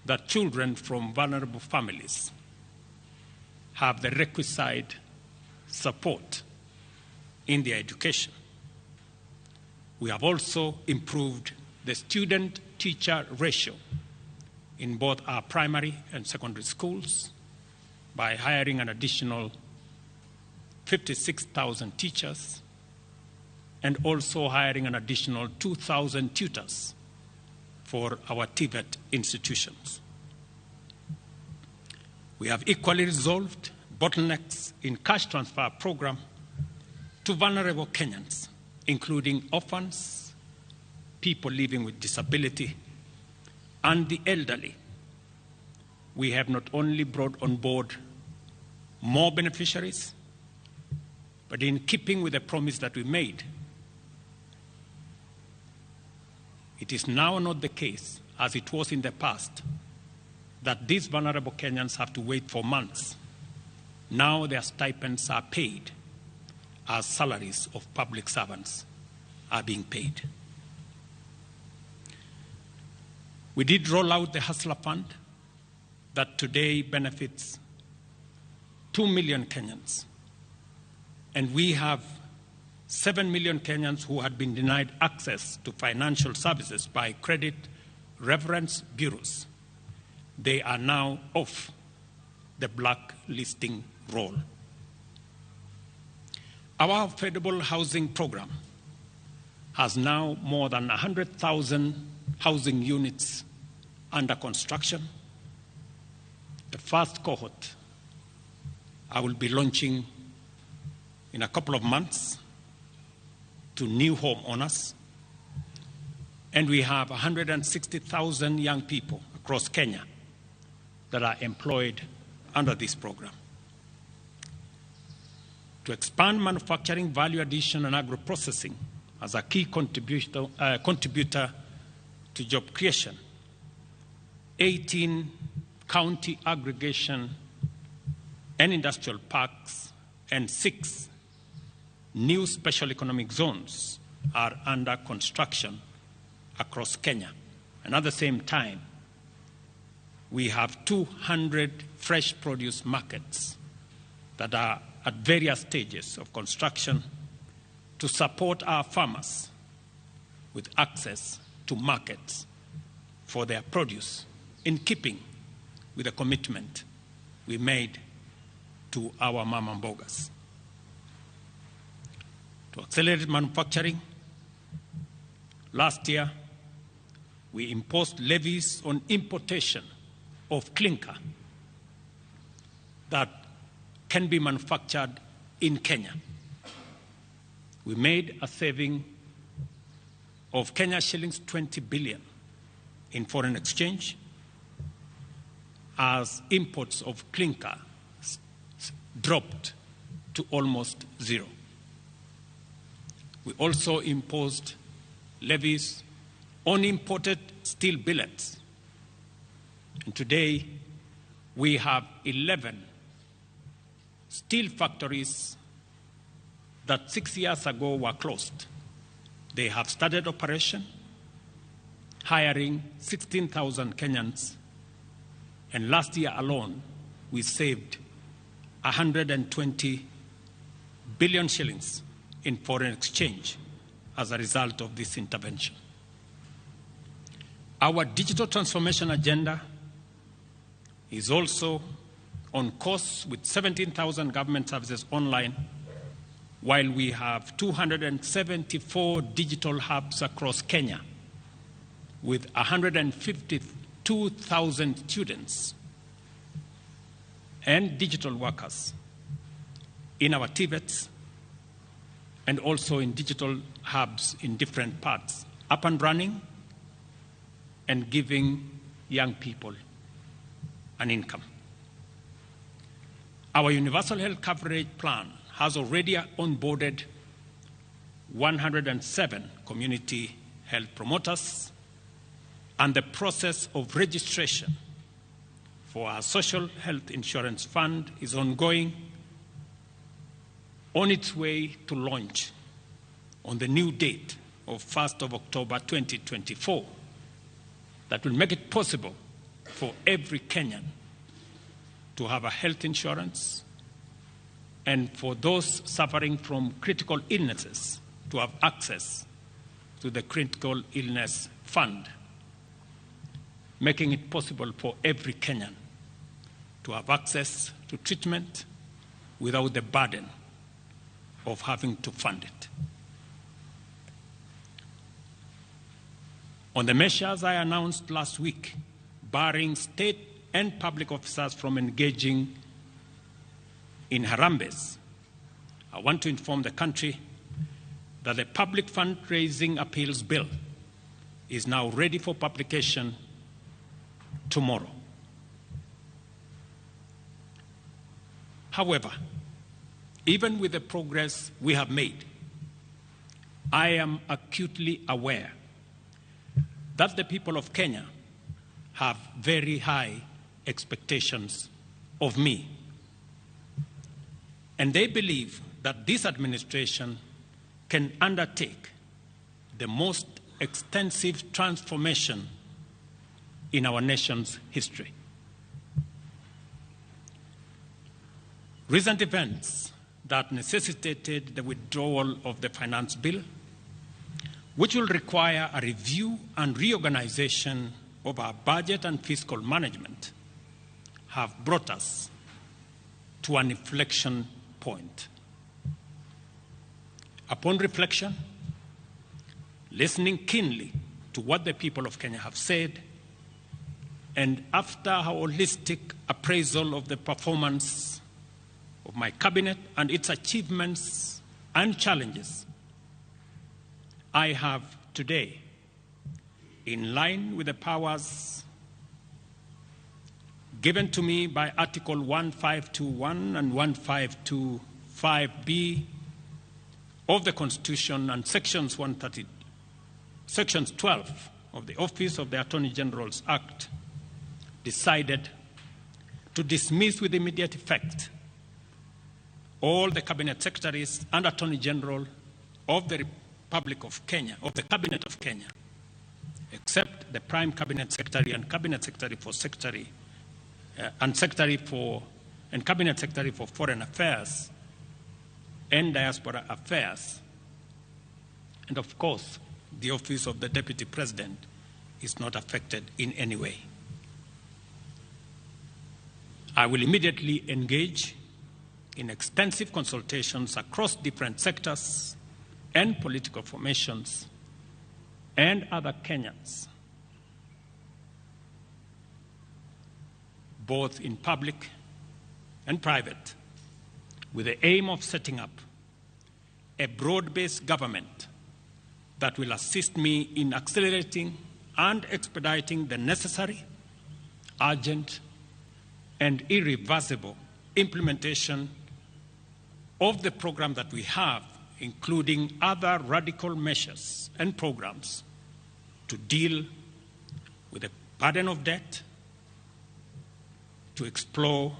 that children from vulnerable families have the requisite support in their education. We have also improved the student-teacher ratio in both our primary and secondary schools by hiring an additional 56,000 teachers and also hiring an additional 2,000 tutors for our TVET institutions. We have equally resolved bottlenecks in cash transfer program to vulnerable Kenyans, including orphans, people living with disability, and the elderly. We have not only brought on board more beneficiaries, but in keeping with the promise that we made, it is now not the case, as it was in the past, that these vulnerable Kenyans have to wait for months. Now their stipends are paid as salaries of public servants are being paid. We did roll out the Hustler Fund that today benefits 2 million Kenyans. And we have 7 million Kenyans who had been denied access to financial services by credit reference bureaus. They are now off the blacklisting roll. Our affordable housing program has now more than 100,000 housing units under construction. The first cohort I will be launching in a couple of months to new homeowners. And we have 160,000 young people across Kenya that are employed under this program. To expand manufacturing, value addition, and agro-processing as a key contributor to job creation, 18 county aggregation and industrial parks and 6 new special economic zones are under construction across Kenya. And at the same time, we have 200 fresh produce markets that are at various stages of construction to support our farmers with access to markets for their produce, in keeping with the commitment we made to our mama mbogas. To accelerate manufacturing, last year we imposed levies on importation of clinker that can be manufactured in Kenya. We made a saving of Kenya shillings 20 billion in foreign exchange as imports of clinker dropped to almost zero. We also imposed levies on imported steel billets. And today, we have 11 steel factories that 6 years ago were closed. They have started operation, hiring 16,000 Kenyans. And last year alone, we saved 120 billion shillings in foreign exchange as a result of this intervention. Our digital transformation agenda is also on course with 17,000 government services online, while we have 274 digital hubs across Kenya with 152,000 students and digital workers in our TVETs and also in digital hubs in different parts, up and running and giving young people an income. Our universal health coverage plan has already onboarded 107 community health promoters, and the process of registration for our social health insurance fund is ongoing, on its way to launch on the new date of 1st of October 2024 that will make it possible for every Kenyan to have a health insurance and for those suffering from critical illnesses to have access to the Critical Illness Fund, making it possible for every Kenyan to have access to treatment without the burden of having to fund it. On the measures I announced last week, barring state and public officers from engaging in harambees, I want to inform the country that the Public Fundraising Appeals Bill is now ready for publication tomorrow. However, even with the progress we have made, I am acutely aware that the people of Kenya have very high expectations of me. And they believe that this administration can undertake the most extensive transformation in our nation's history. Recent events that necessitated the withdrawal of the finance bill, which will require a review and reorganization of our budget and fiscal management, have brought us to an inflection point. Upon reflection, listening keenly to what the people of Kenya have said, and after a holistic appraisal of the performance of my cabinet and its achievements and challenges, I have today, in line with the powers given to me by Article 1521 and 1525B of the Constitution and Sections 12 of the Office of the Attorney General's Act, decided to dismiss with immediate effect all the Cabinet Secretaries and Attorney General of the Republic of Kenya, of the Cabinet of Kenya, except the Prime Cabinet Secretary and Cabinet Secretary for Secretary and Secretary for and Cabinet Secretary for Foreign Affairs and Diaspora Affairs, and of course, the Office of the Deputy President is not affected in any way. I will immediately engage in extensive consultations across different sectors and political formations and other Kenyans, both in public and private, with the aim of setting up a broad-based government that will assist me in accelerating and expediting the necessary, urgent, and irreversible implementation of the program that we have, including other radical measures and programs to deal with the burden of debt, to explore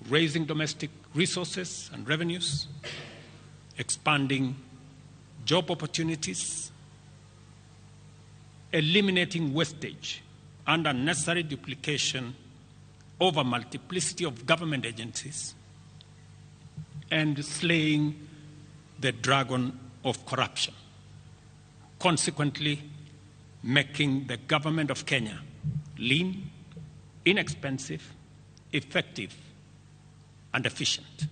raising domestic resources and revenues, expanding job opportunities, eliminating wastage and unnecessary duplication over multiplicity of government agencies, and slaying the dragon of corruption, consequently making the government of Kenya lean, inexpensive, effective, and efficient.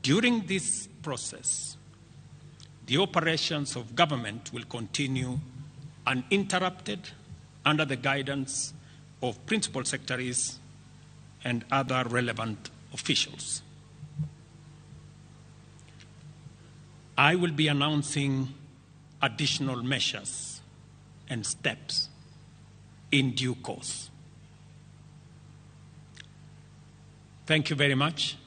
During this process, the operations of government will continue uninterrupted under the guidance of principal secretaries and other relevant officials. I will be announcing additional measures and steps in due course. Thank you very much,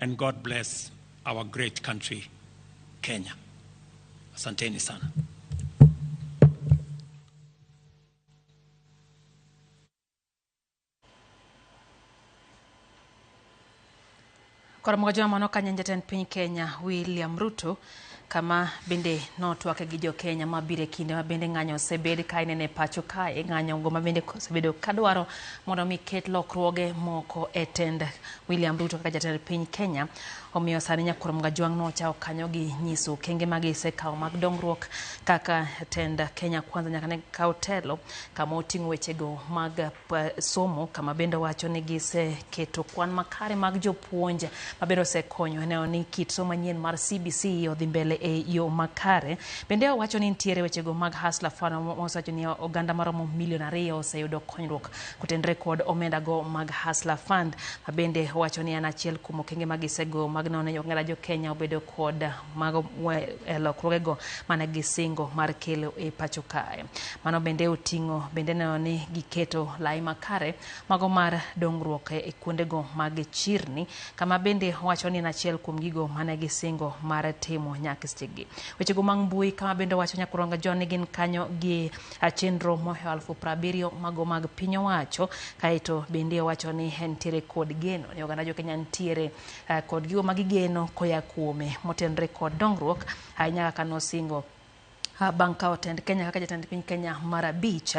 and God bless our great country, Kenya. Asanteni sana. Koro mogo joma mano kanyo jatend piny Kenya William Ruto Kama bende notwake gi jo Kenya mabiro e kinde ma bende ng'anyo osebed ka inene e pacho kae, ng'anyo go ma bende osebedo kadwaro mondo mi ket lokruoge moko e tend William Ruto kaka jatend piny Kenya. Omiyo sani Nyakwar Mgajwang' nochako kanyo gi nyiso okenge ma gisekawo mag dongruok kaka tend Kenya Kwanza nyaka ne kaw telo, kama oting'o wechego mag somo, kama bende owacho ni giseketo kwan makare mag jopuonj ma bende osekonyo neno ni kit somo manyien mar CBC odhi mbele e yo makare. Bende owacho ni nitiere wechego mag Hustler Fund, mosewacho ni oganda maromo milion 2 oseyudo konyruok kotenore kod omenda go mag Hustler Fund, ma bende owacho ni en achiel kuom okenge ma gisego mag neno ni oganda jo Kenya obedo kod mago lokruogego mane gisingo mar kelo e pacho kae. Mano bende oting'o bende neno ni giketo lai makare mago mar dongruok e kuondego mag chirni, kama bende owacho ni en achiel kuom gigo mane gisingo mar timo nyaka sechegi. Wechego mag mbui, kama bende owacho Nyakuronga John ni gin kanyo gi chenro mohewo 70,000 mago mag piny owacho. Kaeto bende owacho ni entiere kod geno ni oganda jo Kenya nitiere kod gigo ma gigeno koya kuome motenore kod dongruok ahinya kaka nosingo bang' kawo tend Kenya kaka jatend piny Kenya mar abich.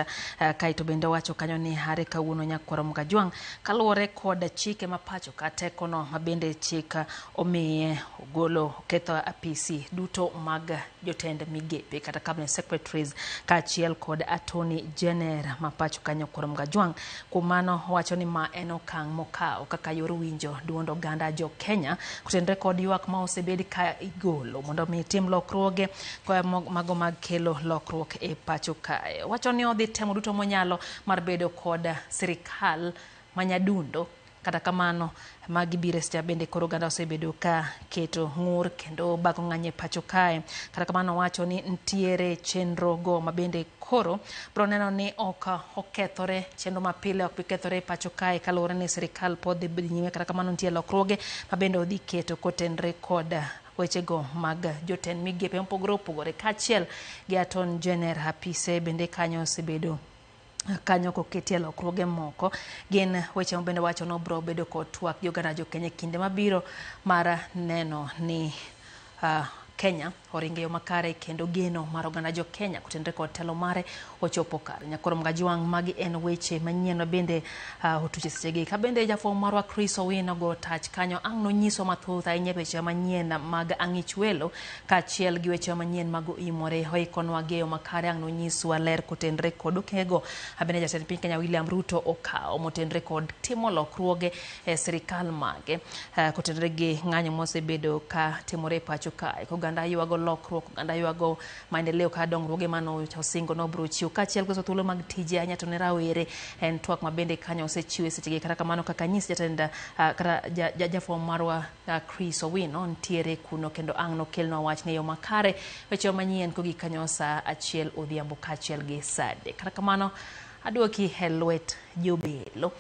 Kaeto bende owacho kanyo ni hare kawuono Nyakwar Mgajwang' kaluwore kod chike ma pacho ka tekono ma bende chik omiye ogolo ketho apisi duto mag jotend migepe kata cabinet secretaries kaachiel kod Attorney General ma pacho ka Nyakwar Mgajwang'. Kuom mano owacho ni ma en okang' mokawo kaka yor winjo duond oganda jo Kenya kotenore kod ywak ma osebed ka igolo mondo mi tim lokruoge mago mag kelo lokruok e pacho kae. Owacho ni odhi temo duto monyalo mar bedo kod sirikal manyadundo. Kata kamano magi biro e seche bende koro oganda osebedo ka keto ng'ur kendo bago ng'anyo e pacho kae. Kata kamano owacho ni nitiere chenro go ma bende koro biro neno ni ok okethore, chenro mapile ok bi kethore e pacho kae kaluwore ni sirikal pod dhi nyime. Kata kamano nitie lokruoge ma bende odhi keto kotenore kod wechego mag jotend migepe mopogore opogore kaachiel gi Attorney General. Apise bende kanyo osebedo kanyo koketie lokruoge moko. Gin weche ma bende wacho ni obiro bedo kod twak gi oganda jo Kenya e kinde mabiro mar neno ni Kenya oringo e yo makare kendo geno mar oganda jo Kenya kotenore kod telo mare ochopo kare. Nyakoro Mgajwang', magi en weche manyien ma bende otuch e sechegi. Ka bende jafwambo marwa Chris Owino go tach kanyo ang' nonyiso mathoth ahinya weche manyien mag ang'ich welo kaachiel gi weche manyien mag oimore oikonwa gi e yo makare. Ang' nonyiswa ler kotenore kod okengego bende jatend piny Kenya William Ruto okawo motenore kod timo lokruoge e sirikal mage kotenore gi ng'anyo mosebedo ka timore e pacho kae. Oganda ywago lokruok, oganda ywago maendeleo ka dongruoge mano osingo nobiro chiwo kaachiel koso thuolo mag tije ahinya to ne rawere. En twak ma bende kanyo osechiw e sechegi. Kata kamano kaka nyis jatend kata jafwambo marwa Chris Owino nitiere kuno kendo ang' nokelnwa wach ne yo makare weche manyien kogik kanyo saa 1 odhiambo kaachiel gi saa 3. Kata kamano aduoki e lwet jobelo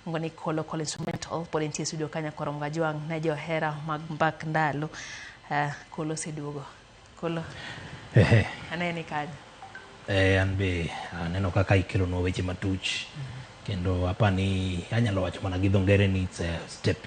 ngoni Kolo Kolo Instrumental pod entie studio kanyo. Koro Mgajwang' ne johera mag mbak ndalo, Kolo oseduogo. Kolo. Ehe. Aneni kanyo. An be aneno kaka ikelonwa weche matuch kendo apani anyalo wacho mana gi dho ngere ni it's a step